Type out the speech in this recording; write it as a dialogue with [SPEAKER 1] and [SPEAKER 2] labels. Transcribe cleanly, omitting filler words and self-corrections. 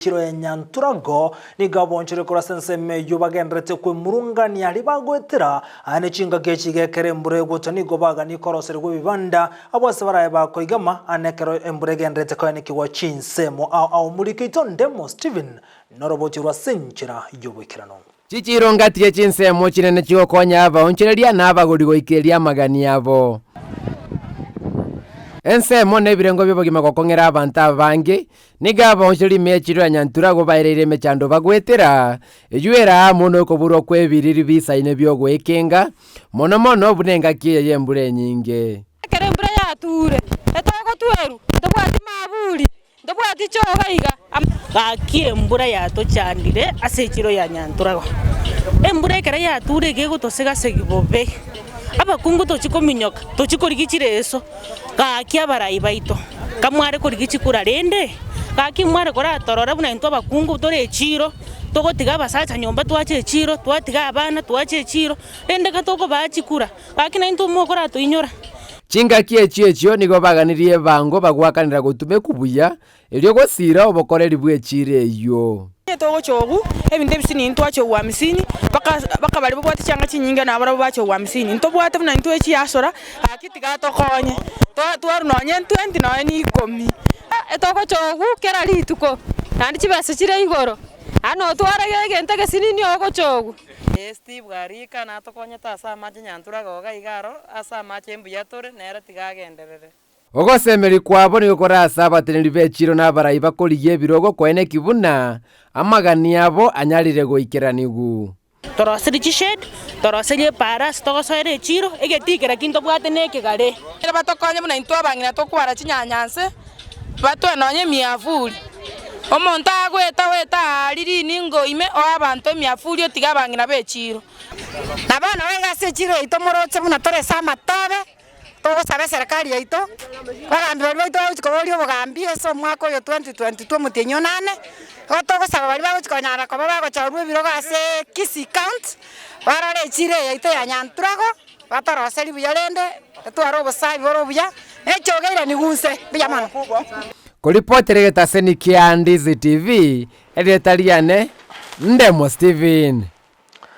[SPEAKER 1] Chiro ya Nyanturago nigo abonchire korwa ase ensemo eyio bagendererete kwemurungania aria bagoetera, aya ne chingaki echi iga ekero embura egotwa nigo baganie koroserigwa ebibanda, abwo ase barabe bakoigama, aa nekero embura egendererete koenekigwa chinsemo ao ao Omoriki oito Ndemo Stephen noroboti rwa ase enchera y'oboikeranu.
[SPEAKER 2] Chichiiro ngatige chinsemo chinene chigokonya abaonchoreria na abagori goikeria amagani abo. Ensemo nebirengo bi'obogima gokong'era abanto abange, nigo abaonchoreria ime y'echiiro ya Nyanturago baereire emechando bagwetera, eyio ere amo nokoborwa kw'ebiriri bisaine bi'ogoekenga, mono mono buna engaki eye y'embura enyinge.
[SPEAKER 3] Ekero embura yature, etogotwerwa, ntobwati maburi, Ntobwati choga iga.
[SPEAKER 4] Gaki embura yatochandire ase echiro ya Nyanturago. Embura ekero yature iga egotosega-segi bobe. Abakungu tochi kominyoka, tochi korigia chireso, gaki abarai baito, kamware korigia chikura rende, gaki mware koratorora buna intwe abakungu tore echiro, togotiga abasacha nyomba twacha echiro, twatiga abana twacha echiro, rende gatokobaa chikura, gaki naintwe mokoratoinyora.
[SPEAKER 2] Chingaki echio echio nigo baganirie ebango bagwakanera gotumekwa buya, erio gosiira obokoreri bw'echiira eyio.
[SPEAKER 5] Onye togochogwa, ebinto ebi sini ntwachogwa hamsini, baka baka baria babwate chianga chinyinge nabarabwo bachogwa hamsini. Ntobwate buna intwe echiasora, gaki tiga atokonye, twa twarwa nonye ntwenti nonye na ikomi.
[SPEAKER 3] Etogochogwa kera rituko, naende chibesa chire igoro, naende notware egento egesinini ogochogwa.
[SPEAKER 6] Ee Steve Arika natokonyete ase amache nyantura iga iga aro ase amache mbuya tore nere tiga agenderere.
[SPEAKER 2] Ogosemeria kwabo nigo kore ase abateneneri b'echiiro na abarai bakorigia ebirogo koeneki buna amagani abo anyarire goikeranigwa.
[SPEAKER 4] Toroserie chishade, toroserie epaara ase togosoera echiiro, egetii kera ki ntobwate nekegare.
[SPEAKER 5] Ekero batokonye buna intwe abang'ina tokwara chinyanya nse, batoe nonya emiafuri. Omonto agoeta goeta aaria riningo ime oe abanto emiafuri otige abang'ina b'echiiro.
[SPEAKER 7] Na bono iga ase echiiro yaito moroche buna tore ase amatobe, togosaba eserekari yaito, abagambi baria baito bagochia koboria obogambi ase omwaka oyo 2022 omotienyi onane, igo togosaba baria bagochia konyara koba bagochorwa ebirogo ase Kisii County, barore echiiro eye yaito ya Nyanturago, batoroserie buya rende, etware obosabi bore obuya, na echogeiraniwu nse, mbuya mono.
[SPEAKER 2] Koripotera egetaseni kia Ndizi TV, erieta riane Ndemo Stephen.